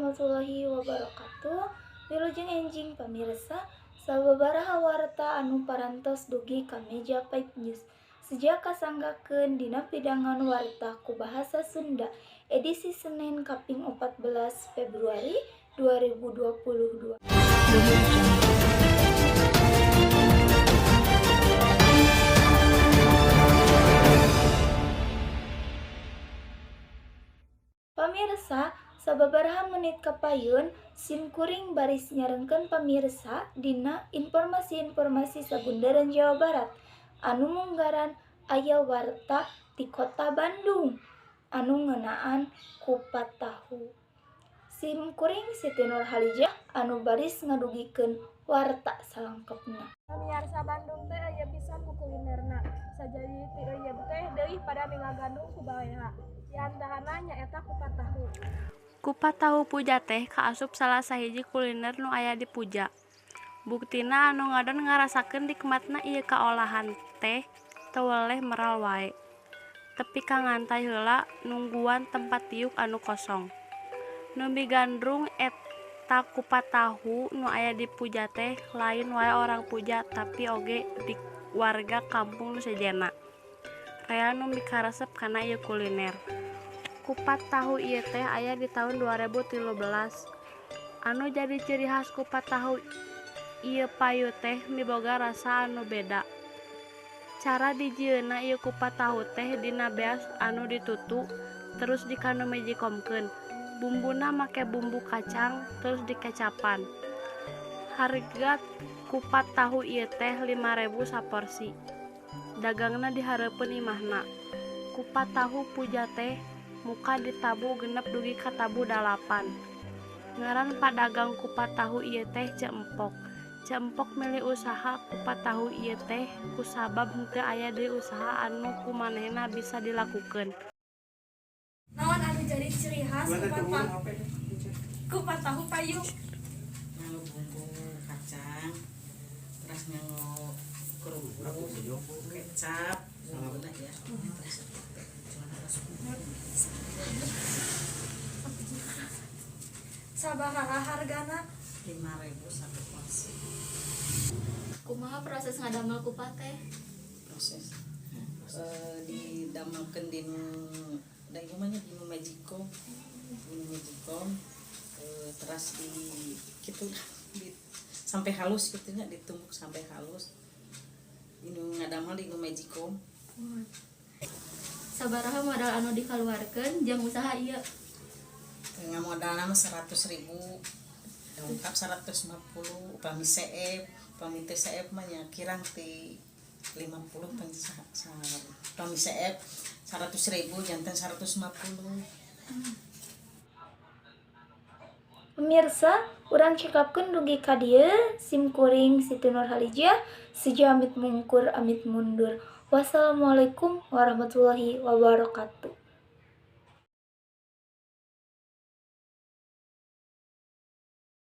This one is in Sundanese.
Warahmatullahi wabarakatuh. Wilujeng enjing, pamirsa. Sababaraha warta anu parantos dugi ka meja 5 News. Seja kasanggakeun dina pidangan warta ku bahasa Sunda edisi Senin kaping 14 Februari 2022. Wilujeng. Pamirsa, sababaraha menit kapayun sim kuring baris nyarengkeun pamirsa dina informasi-informasi sabunderan Jawa Barat. Anu munggaran aya warta ti Kota Bandung anu ngeunaan kupat tahu. Sim kuring Siti Nurhalijah anu baris ngadugikeun warta salengkepna. Pamiarsa, Bandung teh euyeub pisan ku kulinerna. Sajadi ti euyeub teh deui pada mingagandung ku balea. Di antarana nyaeta kupat tahu. Kupat tahu Puja teh kaasup salah sahiji kuliner nu aya di Puja. Buktina anu ngadon ngarasakeun nikmatna ieu kaolahan teh teu weleh meral wae. Tepi ka ngantay heula nungguan tempat diuk anu kosong. Nu migandrung eta kupat tahu nu aya di Puja teh lain wae orang Puja, tapi oge di warga kampung nu sejenna. Rea nu mikaresep kana ieu kuliner. Kupat tahu ieu teh aya di taun 2013. Anu jadi ciri khas kupat tahu ieu payu teh miboga rasa anu beda. Cara dijieunna ieu kupat tahu teh dina beas anu ditutu terus dikanu magicomkeun. Bumbuna make bumbu kacang terus dikecapan. Harga kupat tahu ieu teh 5.000 saporsi. Dagangna di hareupeun imahna. Kupat tahu Puja teh muka di tabuh 6 dugi ka tabuh 8. Ngaran padagang kupat tahu ieu teh Ceu Empok. Ceu Empok milih usaha kupat tahu ieu teh kusabab henteu aya deui usaha anu ku manehna bisa dilakukeun. Naon anu jadi ciri khas kupat tahu payu? Nganggo bumbu kacang, terus nganggo kerupuk kecap bumbuna ya, terus Sabaraha hargana? 5.000 satu porsi. Kumaha proses ngadamel kupat teh? Proses didamelkeun dinu da ieu mah nya dinu magicom, terus di kitu di, sampai halus gitu nya, ditumbuk sampai halus, dinu ngadamel dinu magicom. Sabaraha modal anu dikaluarkeun jang usaha ieu? Ngamodalna mah 100.000, lengkap 150 upami seep. Upami teu seep mah nya kirang ti 50. Pan upami seep 100.000 janten 150. Pemirsa, urang cekapkeun dugi ka dieu. Sim kuring Siti Nurhalijah seja amit mungkur, amit mundur. Wassalamualaikum warahmatullahi wabarakatuh.